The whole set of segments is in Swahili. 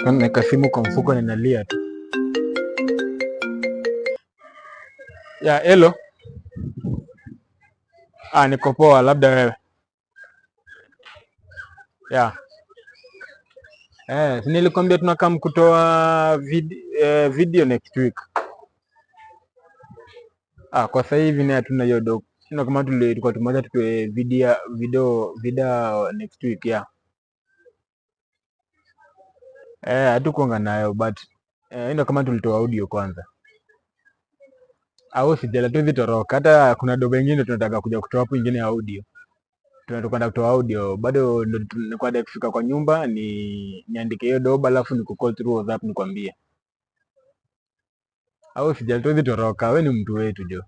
Naweka simu kwa mfuko ninalia tu. Ya, hello. Ah, niko poa, labda wewe. Ya. Eh, si nilikwambia tunakam kutoa video next week. Ah, kwa sasa hivi ni hatuna hiyo doc. Sina kama tulikuwa tumeanza tutoe video next week, ya. Eh, hatukuanga nayo but ndio kama tulitoa audio kwanza. Au sijala tu toroka. Hata kuna dogo ingine tunataka kuja kutoa hapo ingine ya audio. Tunataka kutoa audio bado ndo nilikuwa nataka kufika kwa nyumba ni niandike hiyo doba alafu nikucall through WhatsApp nikwambie. Au sijali tuwezi toroka, we ni mtu wetu jo.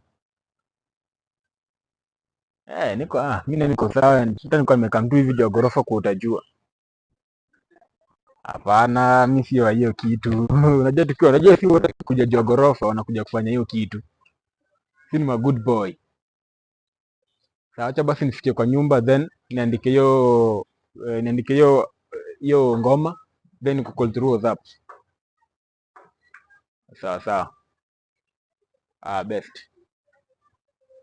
Eh, niko mimi niko sawa, hata nilikuwa nimekaa tu hivi juu ya ghorofa kwa utajua. Hapana, mimi sio wa hiyo kitu. Unajua tukiwa, unajua si wote kuja juu ya ghorofa wanakuja kufanya hiyo kitu. Si ni ma good boy. Sawa, acha basi nifikie kwa nyumba then niandike hiyo niandike hiyo hiyo ngoma then nikucall through WhatsApp. Sawa sawa. Ah, best.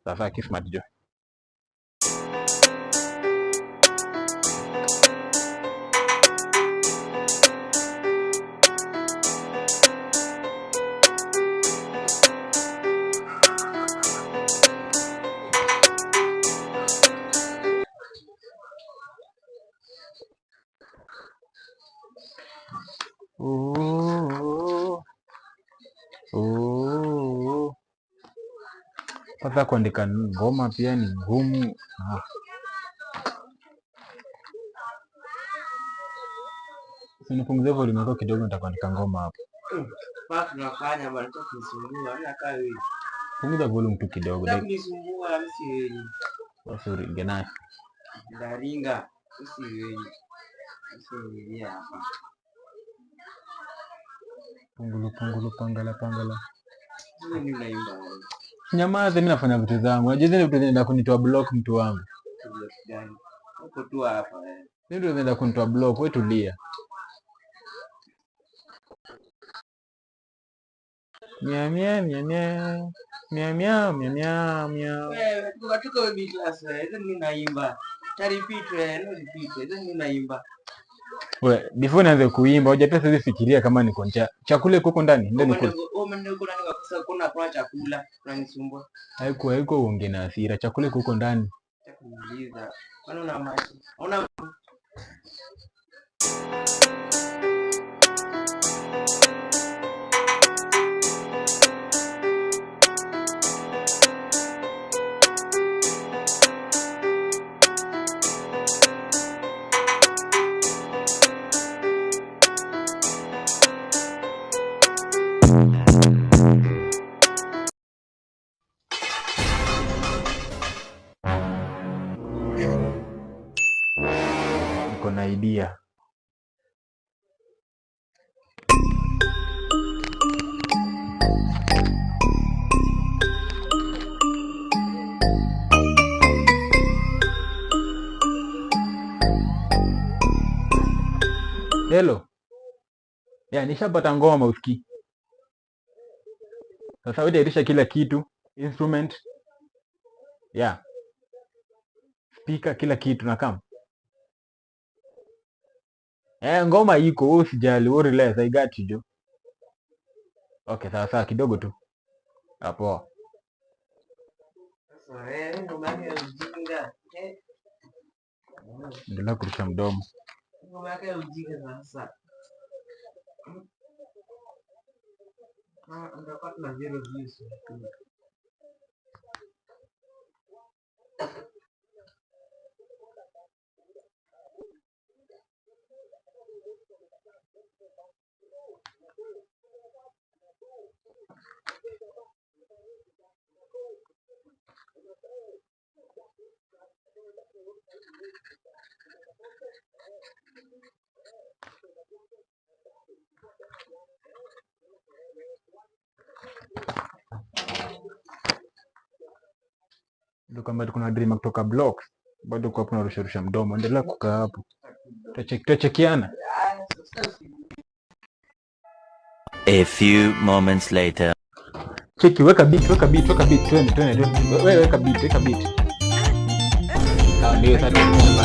Sawa sawa, kismat jo. Ooh, ooh. Sasa kuandika ngoma pia ni ngumu. Ah. Si nipunguze volume yako kidogo, nitakuandika ngoma hapo. Basi tunafanya bwana, acha kunisumbua. Mimi nakaa wewe. Punguza volume tu kidogo. Acha kunisumbua, mimi siweni. Basi uringe nayo. Ndaringa, mimi siweni. Siweni hapa. Pungulu pungulu pangala pangala. Sasa mimi naimba wewe. Nyamaza, mimi nafanya vitu zangu. Unajua zile vitu zinaenda kunitoa block mtu wangu. Block gani? Uko tu hapa wewe. Zile vitu zinaenda kunitoa block, wewe tulia. Mia mia mia mia. Mia mia mia mia mia. Wewe tuko tuko baby class wewe. Hizo mimi naimba. Ta repeat wewe, no repeat. Hizo mimi naimba. We, before nianze kuimba, hoja pia siwezi fikiria kama niko njaa. Chakula iko huko ndani, ndio nikule. Wewe ndio uko ndani kabisa, kuna chakula, unanisumbua. Haiko haiko uonge na hasira. Chakula iko huko ndani. Nitakuuliza. Kwani una macho? Una Niko na idea. Hello. Ya, nishapata ngoma usikii. Sasa wewe tayarisha kila kitu, instrument. Ya. Speaker kila kitu na kama. Eh, ngoma iko, wewe usijali, wewe relax, I got you jo. Okay, sawa sawa kidogo tu. Hapo. Sasa wewe ngoma yake ya ujinga. Eh. Endelea kurusha mdomo. Ngoma yake ya ujinga sasa. Ah, ndio kwa tuna zero views. Ndio kama kuna dream kutoka blocks, bado uko hapo unarusha rusha mdomo. Endelea kukaa hapo. Tutachekiana. Ah, sasa A few moments later. Cheki, weka beat, weka beat, weka beat, twende, twende, twende. Wewe weka beat, weka beat. Sawa, ndio sasa tunaomba.